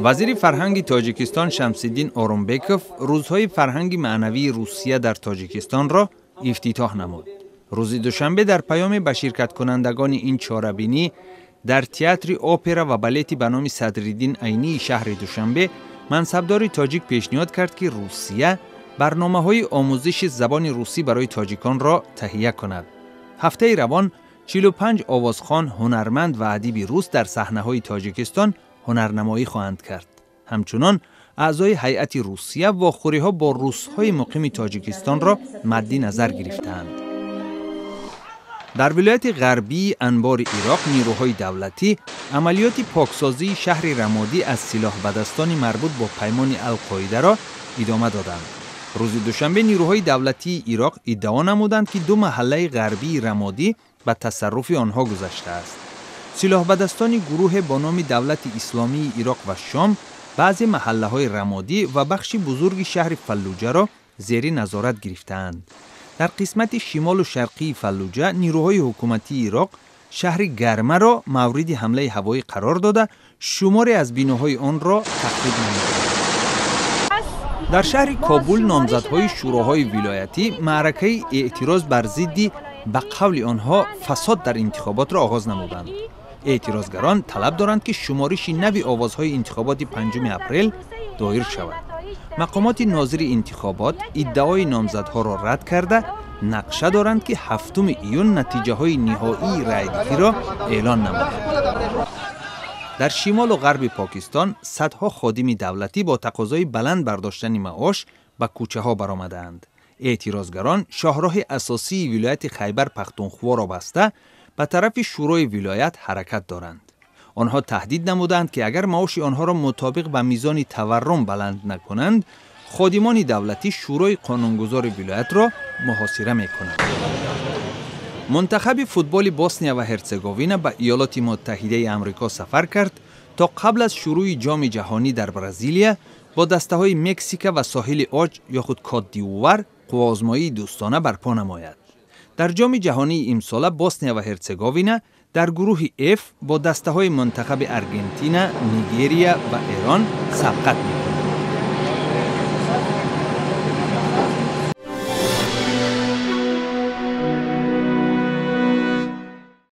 Вазири фарҳанги Тоҷикистон Шамсиддин Орумбеков рӯзҳои фарҳанги маънавии Русия дар Тоҷикистонро ифтитоҳ намуд. Рӯзи душанбе дар паёме ба ширкаткунандагони ин чорабинӣ дар театри опера ва балети ба номи Садриддин Айнии шаҳри Душанбе мансабдори тоҷик пешниҳод кард, ки Русия барномаҳои омӯзиши забони русӣ барои тоҷиконро таҳия кунад. Ҳафтаи равон 45 овозхон, ҳунарманд ва адиби рус дар саҳнаҳои Тоҷикистон ҳунарнамоӣ хоҳанд кард. Ҳамчунон аъзои ҳайати Русия вохӯриҳо бо русҳои муқими Тоҷикистонро мадди назар гирифтаанд. Дар вилояти ғарбии Анбори Ироқ нирӯҳои давлатӣ амалиёти поксозии шаҳри Рамодӣ аз силоҳбадастони марбут бо паймони Алқоидаро идома доданд. Рӯзи душанбе нирӯҳои давлатии Ироқ иддао намуданд, ки ду маҳаллаи ғарбии Рамодӣ ба тасарруфи онҳо гузаштааст. Силоҳбадастони гурӯҳе бо номи Давлати Исломии Ироқ ва Шом баъзе маҳаллаҳои Рамодӣ ва бахши бузурги шаҳри Фаллуҷаро зери назорат гирифтаанд. Дар қисмати шимолу шарқии Фаллуҷа нирӯҳои ҳукуматии Ироқ шаҳри Гармаро мавриди ҳамлаи ҳавоӣ қарор дода, шуморе аз биноҳои онро тахриб намуданд. Дар шаҳри Кобул номзадҳои шӯроҳои вилоятӣ маъракаи эътироз бар зидди, ба қавли онҳо, фасод дар интихоботро оғоз намуданд. Эътирозгарон талаб доранд, ки шумориши нави овозҳои интихоботи 5 апрел доир шавад. Мақомоти нозири интихобот иддаои номзадҳоро рад карда, нақша доранд, ки 7 июн натиҷаҳои ниҳоии раъйдиҳиро эълон намоянд. Дар шимолу ғарби Покистон садҳо ходими давлатӣ бо тақозои баланд бардоштани маош ба кӯчаҳо баромадаанд. Эътирозгарон шоҳроҳи асосии вилояти Хайбар Пахтунхворо баста, ба тарафи шӯрои вилоят ҳаракат доранд. Онҳо таҳдид намуданд, ки агар маоши онҳоро мутобиқ ба мизони таваррум баланд накунанд, ходимони давлатӣ шӯрои қонунгузори вилоятро муҳосира мекунанд. Мунтахаби футболи Босния ва Ҳерцеговина ба Иёлоти Муттаҳидаи Амрико сафар кард, то қабл аз шурӯи Ҷоми ҷаҳонӣ дар Бразилия бо дастаҳои Мексика ва Соҳили Оҷ ё худ Кот-д'Ивуар қувваозмоии дӯстона барпо намояд. Дар Ҷоми ҷаҳонии имсола Босния ва Ҳерцеговина дар гурӯҳи Ф бо дастаҳои мунтахаби Аргентина, Нигерия ва Эрон сабқат мекунад.